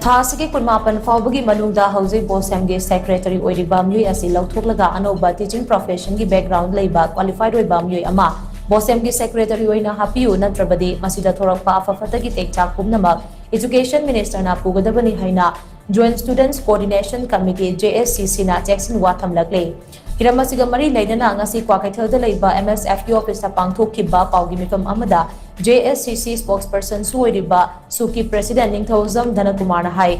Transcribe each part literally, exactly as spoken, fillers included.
ꯊꯥ ꯑꯁꯤꯒꯤ ꯀꯨꯟꯃꯥꯄꯟ ꯐꯥꯎꯕꯒꯤ ꯃꯅꯨꯡꯗ ꯍꯧꯖꯤꯛ ꯕꯣꯁꯦꯝꯒꯤ ꯁꯦꯀ꯭ꯔꯦꯇꯔꯤ ꯑꯣꯏꯔꯤꯕ ꯃꯤꯑꯣꯏ ꯑꯁꯤ ꯂꯧꯊꯣꯛꯂꯒ ꯑꯅꯧꯕ ꯇꯤꯆꯤꯡ ꯄ꯭ꯔꯣꯐꯦꯁꯟꯒꯤ ꯕꯦꯛꯒ꯭ꯔꯥꯎꯟ ꯂꯩꯕ ꯀ꯭ꯋꯥꯂꯤꯐꯥꯏꯗ ꯑꯣꯏꯕ ꯃꯤꯑꯣꯏ ꯑꯃ ꯕꯣꯁꯦꯝꯒꯤ ꯁꯦꯀ꯭ꯔꯦꯇꯔꯤ ꯑꯣꯏꯅ ꯍꯥꯞꯄꯤꯌꯨ, ꯅꯠꯇ꯭ꯔꯕꯗꯤ ꯃꯁꯤꯗ ꯊꯣꯔꯛꯄ ꯑꯐ ꯐꯠꯇꯒꯤ ꯇꯦꯛꯆꯥꯛ ꯄꯨꯝꯅꯃꯛ ꯏꯖꯨꯀꯦꯁꯟ ꯃꯤꯅꯤꯁꯇꯔꯅ ꯄꯨꯒꯗꯕꯅꯤ ꯍꯥꯏꯅ joint students coordination committee, J S ꯁꯤ ꯁꯤꯅ ꯆꯦꯛꯁꯤꯟꯋꯥ ꯊꯝꯂꯛꯂꯤ꯫ ꯍꯤꯔꯝ ꯑꯁꯤꯒ ꯃꯔꯤ ꯂꯩꯅꯅ ꯉꯁꯤ ꯀ꯭ꯋꯥꯀꯩꯊꯦꯜꯗ ꯂꯩꯕ ꯑꯦꯝ ꯑꯦꯁ ꯑꯦꯐꯀꯤ ꯑꯣꯐꯤꯁꯇ ꯄꯥꯡꯊꯣꯛꯈꯤꯕ ꯄꯥꯎꯒꯤ ꯃꯤꯐꯝ ꯑꯃꯗ ꯖꯦ ꯑꯦꯁ ꯁꯤ ꯁꯤ ꯁ꯭ꯄꯣꯛꯁꯄꯔꯁꯟꯁꯨ ꯑꯣꯏꯔꯤꯕ ꯁꯨꯀꯤ ꯄ꯭ꯔꯦꯁꯤꯗꯦꯟꯠ ꯅꯤꯡꯊꯧꯖꯝ ꯙꯅꯀꯨꯃꯥꯔꯅ ꯍꯥꯏ,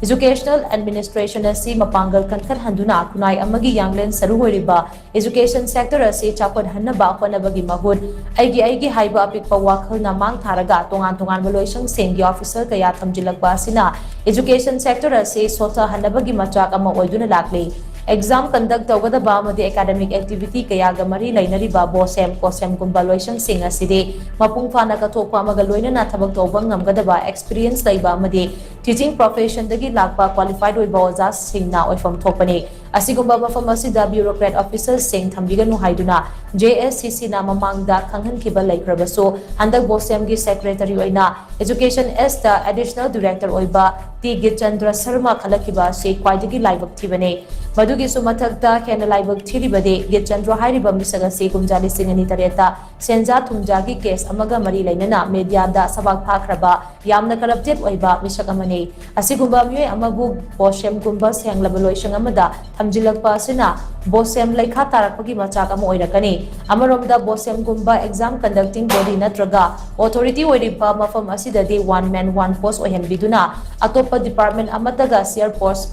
ꯏꯖꯨꯀꯦꯁꯅꯦꯜ ꯑꯦꯗꯃꯤꯅꯤꯁꯇ꯭ꯔꯦꯁꯟ ꯑꯁꯤ ꯃꯄꯥꯡꯒꯜ ꯀꯟꯈꯠꯍꯟꯗꯨꯅ ꯈꯨꯟꯅꯥꯏ ꯑꯃꯒꯤ ꯌꯥꯡꯂꯦꯟ ꯁꯔꯨ ꯑꯣꯏꯔꯤꯕ ꯏꯖꯨꯀꯦꯁꯟ ꯁꯦꯛꯇꯔ ꯑꯁꯤ ꯆꯥꯎꯈꯠꯍꯟꯅꯕ ꯍꯣꯠꯅꯕꯒꯤ ꯃꯍꯨꯠ ꯑꯩꯒꯤ ꯑꯩꯒꯤ ꯍꯥꯏꯕ ꯑꯄꯤꯛꯄ ꯋꯥꯈꯜꯅ ꯃꯥꯡ ꯊꯥꯔꯒ ꯇꯣꯉꯥꯟ ꯇꯣꯉꯥꯟꯕ ꯂꯣꯏꯁꯪꯁꯤꯡꯒꯤ ꯑꯣꯐꯤꯁꯔ ꯀꯌꯥ ꯊꯝꯖꯤꯜꯂꯛꯄ ꯑꯁꯤꯅ ꯏꯖꯨꯀꯦꯁꯟ ꯁꯦꯛꯇꯔ ꯑꯁꯤ ꯁꯣꯠꯊꯍꯟꯅꯕꯒꯤ ꯃꯆꯥꯛ ꯑꯃ ꯑꯣꯏꯗꯨꯅ ꯂꯥꯛꯂꯤ꯫ ꯑꯦꯛꯖꯥꯝ ꯀꯟꯗꯛ ꯇꯧꯒꯗꯕ ꯑꯃꯗꯤ ꯑꯦꯀꯥꯗꯃꯤꯛ ꯑꯦꯛꯇꯤꯚꯤꯇꯤ ꯀꯌꯥꯒ ꯃꯔꯤ ꯂꯩꯅꯔꯤꯕ ꯕꯣꯁꯦꯝ, ꯀꯣꯁꯦꯝꯒꯨꯝꯕ ꯂꯣꯏꯁꯪꯁꯤꯡ ꯑꯁꯤꯗꯤ ꯃꯄꯨꯡ ꯐꯥꯅ ꯀꯠꯊꯣꯛꯄ ꯑꯃꯒ ꯂꯣꯏꯅꯅ ꯊꯕꯛ ꯇꯧꯕ ꯉꯝꯒꯗꯕ ꯑꯦꯛꯁꯄꯤꯔꯤꯌꯦꯟꯁ ꯂꯩꯕ ꯑꯃꯗꯤ ꯇꯤꯆꯤꯡ ꯄ꯭ꯔꯣꯐꯦꯁꯟꯗꯒꯤ ꯂꯥꯛꯄ ꯀ꯭ꯋꯥꯂꯤꯐꯥꯏꯗ ꯑꯣꯏꯕ ꯑꯣꯖꯥꯁꯤꯡꯅ ꯑꯣꯏꯐꯝ ꯊꯣꯛꯄꯅꯤ꯫ ꯑꯁꯤꯒꯨꯝꯕ ꯃꯐꯝ ꯑꯁꯤꯗ ꯕ꯭ꯌꯨꯔꯣꯀ꯭ꯔꯦꯠ ꯑꯣꯐꯤꯁꯔꯁꯤꯡ ꯊꯝꯕꯤꯒꯅꯨ ꯍꯥꯏꯗꯨꯅ ꯖꯦ ꯑꯦꯁ ꯁꯤ ꯁꯤꯅ ꯃꯃꯥꯡꯗ ꯈꯪꯍꯟꯈꯤꯕ ꯂꯩꯈ꯭ꯔꯕꯁꯨ, ꯍꯟꯗꯛ ꯕꯣꯁꯦꯝꯒꯤ ꯁꯦꯀ꯭ꯔꯦꯇꯔꯤ ꯑꯣꯏꯅ ꯏꯖꯨꯀꯦꯁꯟ ꯑꯦꯁꯇ ꯑꯦꯗꯤꯁꯅꯦꯜ ꯗꯤꯔꯦꯛꯇꯔ ꯑꯣꯏꯕ ꯇꯤ ꯒꯤꯠꯆꯟꯗ꯭ꯔ ꯁꯔꯃ ꯈꯜꯂꯛꯈꯤꯕ ꯑꯁꯤ ꯈ꯭ꯋꯥꯏꯗꯒꯤ ꯂꯥꯏꯕꯛ ꯊꯤꯕꯅꯤ꯫ ꯃꯗꯨꯒꯤꯁꯨ ꯃꯊꯛꯇ ꯍꯦꯟꯅ ꯂꯥꯏꯕꯛ ꯊꯤꯔꯤꯕꯗꯤ ꯒꯤꯠꯆꯟꯗ꯭ꯔ ꯍꯥꯏꯔꯤꯕ ꯃꯤꯁꯛ ꯑꯁꯤ ꯀꯨꯝꯖꯥ ꯂꯤꯁꯤꯡ ꯑꯅꯤ ꯇꯔꯦꯠꯇ ꯁꯦꯟꯖꯥ ꯊꯨꯝꯖꯥꯒꯤ ꯀꯦꯁ ꯑꯃꯒ ꯃꯔꯤ ꯂꯩꯅꯅ ꯃꯦꯗꯤꯌꯥꯗ ꯁꯕꯥꯛ ꯐꯥꯈ꯭ꯔꯕ ꯌꯥꯝꯅ ꯀꯔꯞꯇꯦꯗ ꯑꯣꯏꯕ ꯃꯤꯁꯛ ꯑꯃꯅꯤ꯫ ꯑꯁꯤꯒꯨꯝꯕ ꯃꯤꯑꯣꯏ ꯑꯃꯕꯨ ꯕꯣꯁꯦꯝꯒꯨꯝꯕ ꯁꯦꯡꯂꯕ ꯂꯣꯏꯁꯪ ꯑꯃꯗ ꯊꯝꯖꯤꯜꯂꯛꯄ ꯑꯁꯤꯅ ꯕꯣꯁꯦꯝ ꯂꯩꯈꯥ ꯇꯥꯔꯛꯄꯒꯤ ꯃꯆꯥꯛ ꯑꯃ ꯑꯣꯏꯔꯛꯀꯅꯤ꯫ ꯑꯃꯔꯣꯝꯗ ꯕꯣꯁꯦꯝꯒꯨꯝꯕ ꯑꯦꯛꯖꯥꯝ ꯀꯟꯗꯛꯇꯤꯡ ꯕꯣꯗꯤ ꯅꯠꯇ꯭ꯔꯒ ꯑꯣꯊꯣꯔꯤꯇꯤ ꯑꯣꯏꯔꯤꯕ ꯃꯐꯝ ꯑꯁꯤꯗꯗꯤ ꯋꯥꯟ ꯃꯦꯟ ꯋꯥꯟ ꯄꯣꯁ ꯑꯣꯏꯍꯟꯕꯤꯗꯨꯅ ꯑꯇꯣꯞꯄ ꯗꯤꯄꯥꯔꯠꯃꯦꯟ ꯑꯃꯠꯇꯒ ꯁꯤꯌꯔ ꯄꯣꯁ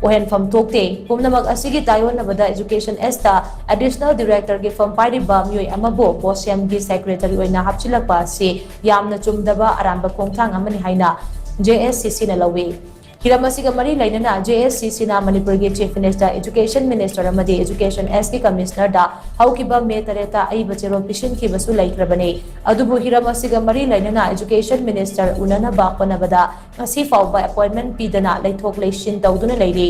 ꯑꯣꯏꯍꯟꯐꯝ ꯊꯣꯛꯇꯦ꯫ ꯄꯨꯝꯅꯃꯛ ꯑꯁꯤꯒꯤ ꯇꯥꯏꯑꯣꯟꯅꯕꯗ ꯏꯖꯨꯀꯦꯁꯟ ꯑꯦꯁꯇ ꯑꯦꯗꯤꯁꯅꯦꯜ ꯗꯤꯔꯦꯛꯇꯔꯒꯤ ꯐꯝ ꯄꯥꯏꯔꯤꯕ ꯃꯤꯑꯣꯏ ꯑꯃꯕꯨ ꯕꯣꯁꯦꯝꯒꯤ ꯁꯦꯀ꯭ꯔꯦꯇꯔꯤ ꯑꯣꯏꯅ ꯍꯥꯞꯆꯤꯜꯂꯛꯄ ꯑꯁꯤ ꯌꯥꯝꯅ ꯆꯨꯝꯗꯕ ꯑꯔꯥꯟꯕ ꯈꯣꯡꯊꯥꯡ ꯑꯃꯅꯤ ꯍꯥꯏꯅ ꯖꯦ ꯑꯦꯁ ꯁꯤ ꯁꯤꯅ ꯂꯧꯏ꯫ ꯍꯤꯔꯝ ꯑꯁꯤꯒ ꯃꯔꯤ ꯂꯩꯅꯅ ꯖꯦ ꯑꯦꯁ ꯁꯤ ꯁꯤꯅ ꯃꯅꯤꯄꯨꯔꯒꯤ ꯆꯤꯐ ꯃꯤꯅꯤꯁꯇꯔ, ꯏꯖꯨꯀꯦꯁꯟ ꯃꯤꯅꯤꯁꯇꯔ ꯑꯃꯗꯤ ꯏꯖꯨꯀꯦꯁꯟ ꯑꯦꯁꯀꯤ ꯀꯃꯤꯁꯅꯔꯗ ꯍꯧꯈꯤꯕ ꯃꯦ ꯇꯔꯦꯠꯇ ꯑꯏꯕ ꯆꯦꯔꯣꯜ ꯄꯤꯁꯤꯟꯈꯤꯕꯁꯨ ꯂꯩꯈ꯭ꯔꯕꯅꯤ꯫ ꯑꯗꯨꯕꯨ ꯍꯤꯔꯝ ꯑꯁꯤꯒ ꯃꯔꯤ ꯂꯩꯅꯅ ꯏꯖꯨꯀꯦꯁꯟ ꯃꯤꯅꯤꯁꯇꯔ ꯎꯅꯅꯕ ꯍꯣꯠꯅꯕꯗ ꯉꯁꯤ ꯐꯥꯎꯕ ꯑꯦꯄꯣꯏꯟꯃꯦꯟ ꯄꯤꯗꯅ ꯂꯩꯊꯣꯛ ꯂꯩꯁꯤꯟ ꯇꯧꯗꯨꯅ ꯂꯩꯔꯤ꯫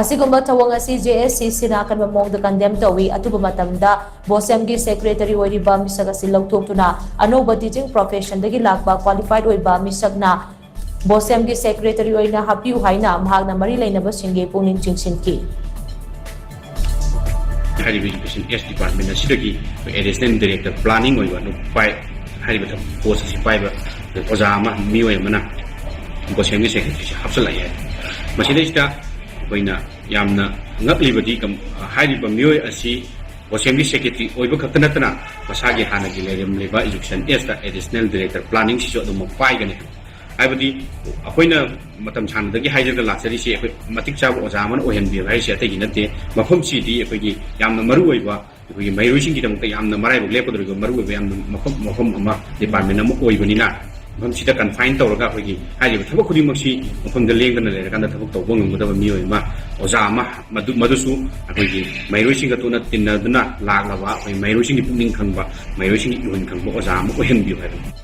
ꯑꯁꯤꯒꯨꯝꯕ ꯊꯧꯑꯣꯡ ꯑꯁꯤ ꯖꯦ ꯑꯦꯁ ꯁꯤ ꯁꯤꯅ ꯑꯀꯟꯕ ꯃꯑꯣꯡꯗ ꯀꯟꯗꯦꯝ ꯇꯧꯏ꯫ ꯑꯊꯨꯕ ꯃꯇꯝꯗ ꯕꯣꯁꯦꯝꯒꯤ ꯁꯦꯀ꯭ꯔꯦꯇꯔꯤ ꯑꯣꯏꯔꯤꯕ ꯃꯤꯁꯛ ꯑꯁꯤ ꯂꯧꯊꯣꯛꯇꯨꯅ ꯑꯅꯧꯕ ꯇꯤꯆꯤꯡ ꯄ꯭ꯔꯣꯐꯦꯁꯟꯗꯒꯤ ꯂꯥꯛꯄ ꯀ꯭ꯋꯥꯂꯤꯐꯥꯏꯗ ꯑꯣꯏꯕ ꯃꯤꯁꯛꯅ ꯕꯣꯁꯦꯝꯒꯤ ꯁꯦꯀ꯭ꯔꯦꯇꯔꯤ ꯑꯣꯏꯅ ꯍꯥꯞꯄꯤꯌꯨ ꯍꯥꯏꯅ ꯃꯍꯥꯛꯅ ꯃꯔꯤ ꯂꯩꯅꯕꯁꯤꯡꯒꯤ ꯄꯨꯛꯅꯤꯡ ꯆꯤꯡꯁꯤꯟꯈꯤ꯫ ꯍꯥꯏꯔꯤꯕ ꯏꯖꯨꯀꯦꯁꯟ ꯑꯦꯁ ꯗꯤꯄꯥꯔꯠꯃꯦꯟ ꯑꯁꯤꯗꯒꯤ ꯑꯩꯈꯣꯏ ꯑꯦꯗꯤꯁꯅꯦꯜ ꯗꯥꯏꯔꯦꯛꯇꯔ ꯄ꯭ꯂꯥꯅꯤꯡ ꯑꯣꯏꯕ ꯅꯨꯄꯥ ꯍꯥꯏꯔꯤꯕ ꯄꯣꯁ ꯑꯁꯤ ꯄꯥꯏꯕ ꯑꯣꯖꯥ ꯑꯃ, ꯃꯤꯑꯣꯏ ꯑꯃꯅ ꯕꯣꯁꯦꯝꯒꯤ ꯁꯦꯀ꯭ꯔꯦꯇꯔꯤꯁꯤ ꯍꯥꯞꯆꯤꯜꯂꯛꯑꯦ ꯍꯥꯏ꯫ ꯃꯁꯤꯗꯩꯁꯤꯗ ꯑꯩꯈꯣꯏꯅ ꯌꯥꯝꯅ ꯉꯛꯂꯤꯕꯗꯤ ꯀꯝ-, ꯍꯥꯏꯔꯤꯕ ꯃꯤꯑꯣꯏ ꯑꯁꯤ ꯕꯣꯁꯦꯝꯒꯤ ꯁꯦꯀ꯭ꯔꯦꯇꯔꯤ ꯑꯣꯏꯕ ꯈꯛꯇ ꯅꯠꯇꯅ ꯃꯁꯥꯒꯤ ꯍꯥꯟꯅꯒꯤ ꯂꯩꯔꯝꯂꯤꯕ ꯏꯖꯨꯀꯦꯁꯟ ꯑꯦꯁꯇ ꯑꯦꯗꯤꯁꯅꯦꯜ ꯗꯥꯏꯔꯦꯛꯇꯔ ꯄ꯭ꯂꯥꯅꯤꯡꯁꯤꯁꯨ ꯑꯗꯨꯃꯛ ꯄꯥꯏꯒꯅꯤ꯫ ꯍꯥꯏꯕꯗꯤ ꯑꯩꯈꯣꯏꯅ ꯃꯇꯝ ꯁꯥꯡꯅꯗꯒꯤ ꯍꯥꯏꯖꯔꯒ ꯂꯥꯛꯆꯔꯤꯁꯦ ꯑꯩꯈꯣꯏ ꯃꯇꯤꯛ ꯆꯥꯕ ꯑꯣꯖꯥ ꯑꯃꯅ ꯑꯣꯏꯍꯟꯕꯤꯌꯨ ꯍꯥꯏꯔꯤꯁꯦ ꯑꯇꯩꯒꯤ ꯅꯠꯇꯦ꯫ ꯃꯐꯝꯁꯤꯗꯤ ꯑꯩꯈꯣꯏꯒꯤ ꯌꯥꯝꯅ ꯃꯔꯨ ꯑꯣꯏꯕ, ꯑꯩꯈꯣꯏꯒꯤ ꯃꯍꯩꯔꯣꯏꯁꯤꯡꯒꯤꯗꯃꯛꯇ ꯌꯥꯝꯅ ꯃꯔꯥꯏꯕꯛ ꯂꯦꯞꯀꯗꯧꯔꯤꯕ ꯃꯔꯨ ꯑꯣꯏꯕ ꯌꯥꯝꯅ ꯃꯐꯝ, ꯃꯐꯝ ꯑꯃ, ꯗꯤꯄꯥꯔꯠꯃꯦꯟ ꯑꯃ ꯑꯣꯏꯕꯅꯤꯅ ꯃꯐꯝꯁꯤꯗ ꯀꯟꯐꯥꯏꯟ ꯇꯧꯔꯒ ꯑꯩꯈꯣꯏꯒꯤ ꯍꯥꯏꯔꯤꯕ ꯊꯕꯛ ꯈꯨꯗꯤꯡꯃꯛꯁꯤ ꯃꯐꯝꯗ ꯂꯦꯡꯗꯅ ꯂꯩꯔꯀꯥꯟꯗ ꯊꯕꯛ ꯇꯧꯕ ꯉꯝꯒꯗꯕ ꯃꯤꯑꯣꯏ ꯑꯃ, ꯑꯣꯖꯥ ꯑꯃ, ꯃꯗꯨ, ꯃꯗꯨꯁꯨ ꯑꯩꯈꯣꯏꯒꯤ ꯃꯍꯩꯔꯣꯏꯁꯤꯡꯒ ꯇꯣꯠꯅ ꯇꯤꯟꯅꯗꯨꯅ ꯂꯥꯛꯂꯕ ꯑꯩꯈꯣꯏ ꯃꯍꯩꯔꯣꯏꯁꯤꯡꯒꯤ ꯄꯨꯛꯅꯤꯡ ꯈꯪꯕ, ꯃꯍꯩꯔꯣꯏꯁꯤꯡꯒꯤ ꯏꯍꯨꯟ ꯈꯪꯕ ꯑꯣꯖꯥ ꯑꯃ ꯑꯣꯏꯍꯟꯕꯤꯌꯨ ꯍꯥꯏꯕꯅꯤ꯫